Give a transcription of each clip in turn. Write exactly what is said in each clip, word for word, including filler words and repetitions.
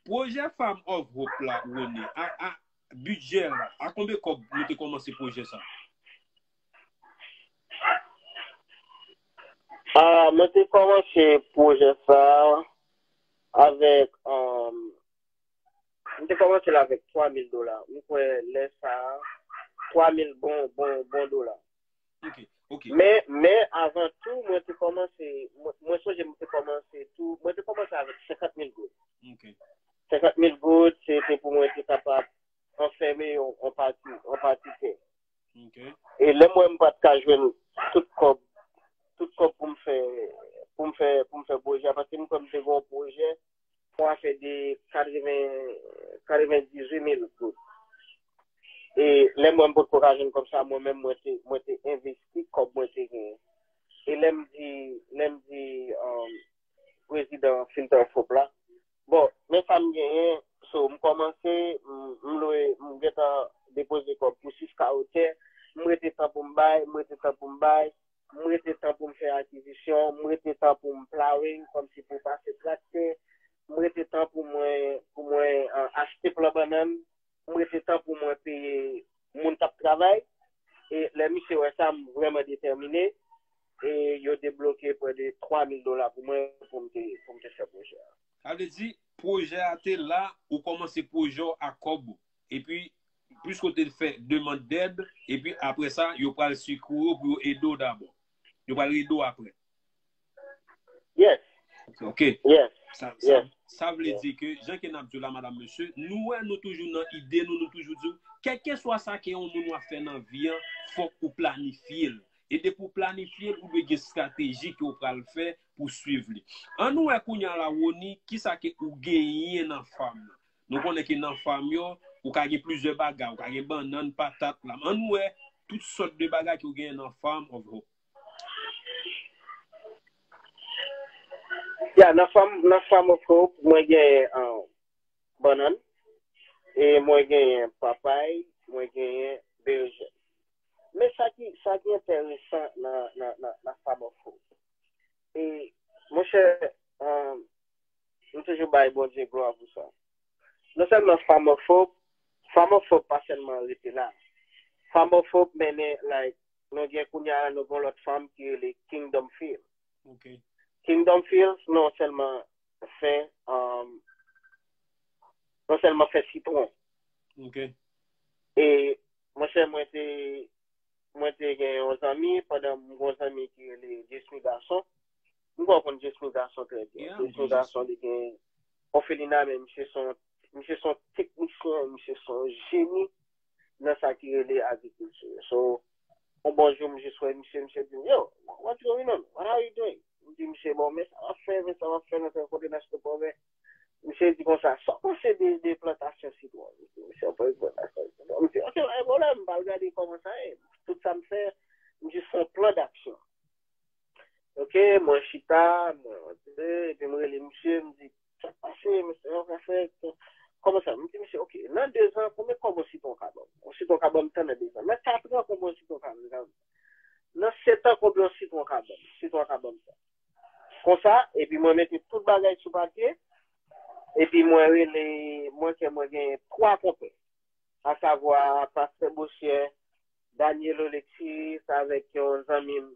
Pwojè Farm of Hope la, Rony, a, a, bidjè la, a konbyen kòb nou te kòmanse pwojè sa? Ah, mwen te kòmanse pwojè sa avèk, um, mwen te kòmanse l avèk twa mil dola. Mwen kwè lè sa, twa mil bon, bon, bon dola. Ok, ok. Men, men avan tou, mwen te kòmanse, mwen, mwen sonje mwen te kòmanse tou, mwen te kòmanse avèk senkant mil goud. Ok. Senkant mil goud, se te pou mwen te kapab anfèmen yon, yon pati, yon pati tè. Ok. E lè mwen m pa t ka jwenn tout kòb, tout kòb pou m fè, pou m fè, pou m fè pwojè a, paske m kwè m te gen yon pwojè, yon afè de katreven, katrevendizuit mil goud. E lè mwen m potko ka jwenn kòb sa, mwen menm mwen te, mwen te envesti kòb mwen te genyen. E lè m di, lè m di, um, prezidan Filter Hope la, bon, men sa m genyen, so, m kòmanse, m, m lwe, m gentan depoze kòb pou sis kawo tè, m rete tan pou m bay, m rete tan pou m bay, m rete tan pou m fè akizisyon, m rete tan pou m plowing, kòmsi pou pase traktè, m rete tan pou mwen, pou mwen, uh, achte plan bannann, m rete tan pou mwen peye moun k ap travay. E lè misye wè sa, m vrèman detèmine. E yo debloke prè de twa mil dola pou mwen pou m te, pou m te fè pwojè a. Sa vle di, pwojè a te la, ou kòmanse pwojè w ak kòb ou. Epi, plis ou te fè demann dèd, epi apre sa, yo pral sikouye w pou yo ede w dabò. Yo pral ede w apre. Yes. Ok. Yes. Sa, sa, sa vle di ke, jan ke n ap di w la, madanm, mesye, nou wè nou toujou nan ide nou, nou toujou di w, kèlkeswa sa ke yon moun w ap fè nan vi an, fòk ou planifye l. E depi w planifye l, ou dwe gen estrateji ke w pral fè pou swiv li. Ann nou wè kounye a la, Rony, kisa ke ou genyen nan fam nan. Nou konnen ke nan fam yo, ou ka gen plizyè bagay, ou ka gen bannann, patat, lam. Ann nou wè tout sòt de bagay ke ou genyen nan Farm of Hope. Ya, nan Farm, nan Farm of Hope, mwen genyen, uh, bannann, e mwen genyen papay, mwen genyen berejèn. Men sa ki, sa ki enteresan nan, nan, nan, nan Farm of Hope. E, monchè, um, m toujou bay Bondye glwa pou sa. Non sèlman Farm of Hope, Farm of Hope pa sèlman rete la. Farm of Hope mennen, like, nou gen kounye a, nou gen lòt fam ki rele Kingdom Field. Ok. Kingdom Fields non sèlman fè, um, non sèlman fè sitwon. Ok. E monchè, mwen te, mwen te gen yon zanmi, pandan m gen yon zanmi ki rele Jesmy Gason. M kwè w konn Jesmy Gason trè byen. Yeah, m Jesmy konn Gason, li gen òfelina, men misye se yon, misye se yon teknisyen, misye se yon jeni nan sa ki rele agrikilti. So, yon bon jou, m jis wè misye, misye di m, "Yo, what's going on? What are you doing?" M di misye, "Bon, men sa w ap fè, men sa w ap fè nan tèl kote nan Stopòvè." Misye di konsa, "Sa w panse de, de plantasyon sitwon?" M di misye, "Yon plantasyon sitwon." M di, "Ok, pa gen pwoblèm, m pral gade kòman sa ye." Tout sa m fè, m jis fè yon plan d'action. Ok, mwen chita, mwen antre, epi m rele misye, m di, "Sa k pase, mesye, w ka fè, kòman sa?" M di misye, "Ok, nan de zan, konbyen kòb yon sitwon ka ban m? Yon sitwon ka ban m tan nan de zan. Nan kat an, konbyen yon sitwon ka ban m? Nan sèt an, konbyen yon sitwon ka ban m? Sitwon ka ban m tan." Konsa, epi mwen mete tout bagay sou papye, epi mwen rele, mwen fè mwen gen twa konpè, asavwa Pastè Bosyè, Daniel Alexis, avèk yon zanmi m,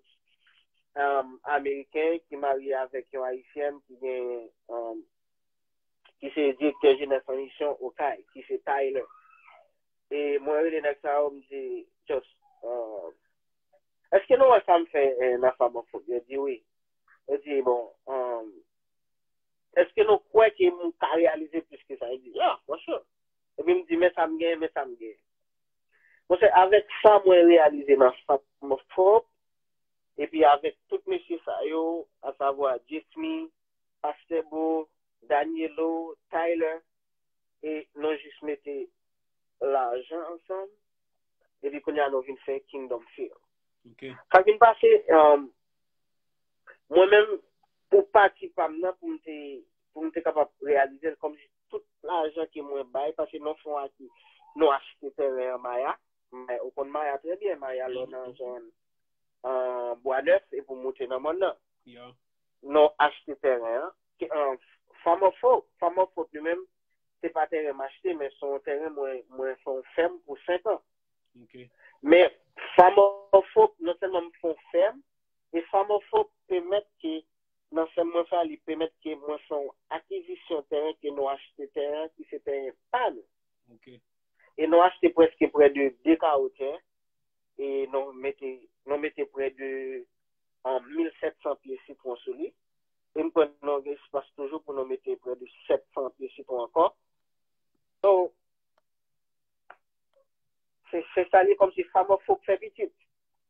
um, ameriken ki marye avèk yon ayisyèn ki gen, um, ki se direktè jenès an misyon Okay, ki se Tyler. E mwen rele nèg sa yo, m di, "Just, um, èske nou wè sa m fè, eh, nan Farm of Hope?" Yo di wi. Yo di, "Bon, um, èske nou kwè ke m ka reyalize plis ke sa?" Yo di, "Yeah, for sure." Epi m di, "Men sa m gen, men sa m gen." Monchè, avèk sa mwen reyalize nan Farm of Hope, epi avèk tout mesye sa yo, asavwa Jesmy, Pastè Bo, Danielo, Tyler, e nou jis mete lajan ansanm, epi kounye a nou vin fè Kingdom Field. Ok. Sa k vin pase, um, mwen menm, pou pati pa m nan, pou m te, pou m te kapab reyalize l, kòmsi tout lajan ke mwen bay, paske nou fè yon aki, nou achte tèren an Maya, Maya, ou konn Maya trè byen, Maya lè w nan zòn, uh, Bwa Nèf, epi w moute nan mòn nan. Yeah. Nou achte tèren an, ke, uh, Farm of Hope, Farm of Hope li menm, se pa tèren m achte, men se yon tèren mwen, mwen fè yon fèm pou senk an. Men Famofo, non sèlman m fè yon fèm, e Famofo pèmèt ke, nan fèm mwen fè a, li pèmèt ke mwen fè yon akizisyon tèren, ke nou achte tèren ki se tèren pa nou. E nou achte prèske prè de de kawo tè, e nou mete, nou mete prè de, an, mil sèt san pye sitwon sou li. E m kwè nou gen espas toujou pou nou mete prè de sèt san pye sitwon ankò. So, se, se sa li kòmsi Famofo fè pitit.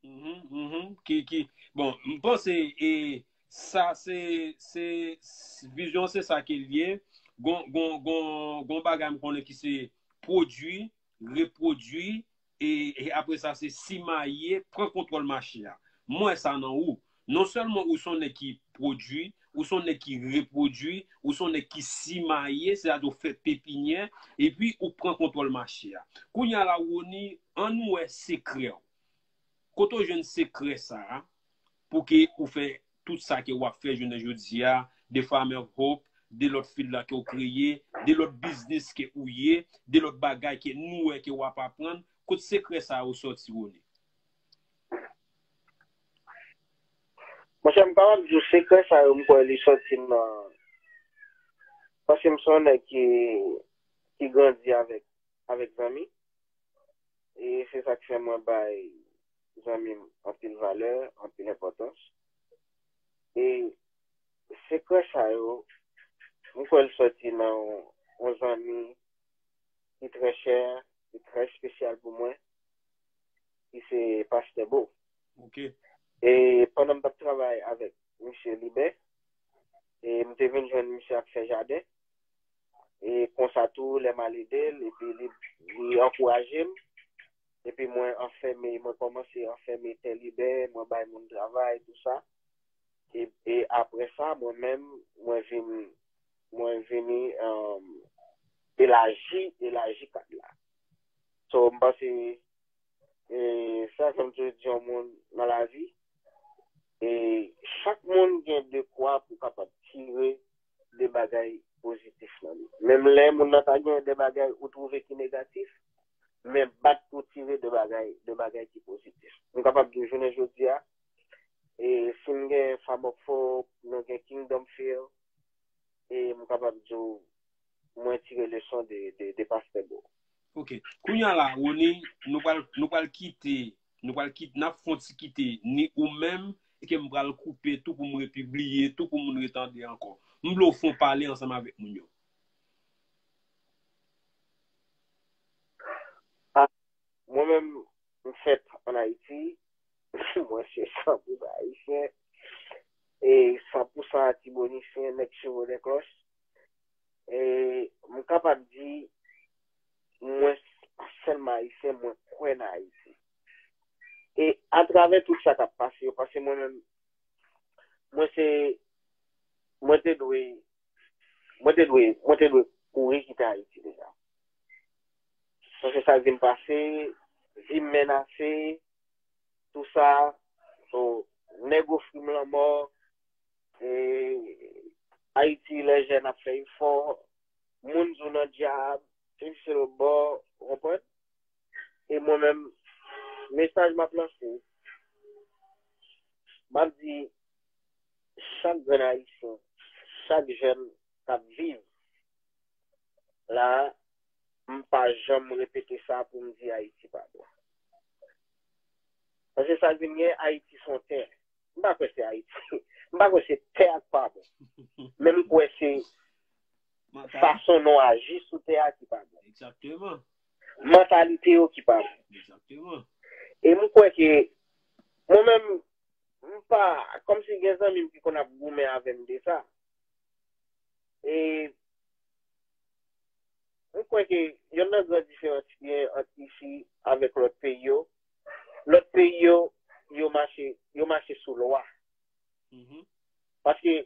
Mhm, mhm. Ki, ki, bon, m panse, e, sa se, se, vizyon se sa ke l ye. Gon, gon, gon, gon bagay m konnen ki se pwodui, repwodui, e, e apre sa se simaye, pran kontwòl mache a. M wè sa nan ou. Non sèlman ou se yon nèg ki pwodui, ou se yon nèg ki repwodui, ou se yon nèg ki simaye, sètadi ou fè pepinyè, epi ou pran kontwòl mache a. Kounye a la, Rony, ann wè sekrè w. Kote w jwenn sekrè sa a pou ke ou fè tout sa ke w ap fè jounen jodi a, de Farmer of Hope, de lòt field la ke w kreye, de lòt biznis ke ou ye, de lòt bagay ke nou wè ke w ap aprann? Kot sekrè sa yo sòti, Rony? Monchè, m pa ap di w sekrè sa yo, m kwè li sòti nan, paske m se yon nèg ki, ki grandi avèk, avèk zanmi. E se sa k fè mwen bay zanmi m anpil valè, anpil enpòtans. E sekrè sa yo, m kwè l sòti nan yon, yon zanmi ki trè chè, ki trè espesyal pou mwen, ki se Pastè Bo. E pandan m t ap travay avèk misye Libè, e m te vin jwenn misye ap fè jaden. E konsa tou, lè m al ede l, epi li, li ankouraje m. Epi mwen anfème, mwen kòmanse anfème tè Libè, mwen bay moun travay, tou sa. E, e apre sa, mwen menm, mwen vin, mwen vini, um, elaji, elaji kad la. So, m panse, e, sa, kòm toujou di yon moun nan lavi, e chak moun gen dekwa pou kapab tire de bagay pozitif nan li. Menm lè moun nan ta gen de bagay ou twouve ki negatif, men bat pou tire de bagay, de bagay ki pozitif. M kapab di w jounen jodi a, e si m gen Famofo, nou gen Kingdom Feel, e m kapab di w mwen tire leson de, de, de Pastè Bo. Ok. Kounye a la, Rony, nou pral, nou pral kite, nou pral kite, n ap fè yon ti kite ni ou menm, e ke m pral koupe tou pou m repibliye tou pou moun retande ankò. M vle w fè yon pale ansanm avèk moun yo. Ah, mwen menm, m fèt ann Ayiti, mwen se san pou san ayisyen, e san pou san atibonisyen, nèg chevaux de cloche. E m kapab di, mwen pa sèlman ayisyen, mwen kwè nan Ayiti. E atravè tout sa k ap pase yo, paske mwen menm, mwen se, mwen te dwe, mwen te dwe, mwen te dwe kouri kite Ayiti deja. Paske sa k vin pase, vi m menase, tou sa, so, nèg ofri m lanmò, e Ayiti lè jèn ap fè efò, moun di w nan dyab, se si se lòt bò, ou konprann? E mwen menm, mesaj m ap lanse, m ap di chak grenn ayisyen, chak jèn k ap viv la, m pa janm repete sa pou m di Ayiti pa bon. Paske sa k vin gen, Ayiti se yon tè. M pa kwè se Ayiti. M pa kwè se tè a k pa bon. Men m kwè se fason nou aji sou tè a ki pa bon. Egzakteman. Mantalite yo ki pa bon. Egzakteman. E m kwè ke mwen menm, m pa, kòmsi gen zanmi m ki konn ap goumen avè m de sa. E m kwè ke yonn nan gran diferans ki gen ant isi avèk lòt peyi yo, lòt peyi yo, yo mache, yo mache sou lwa. Paske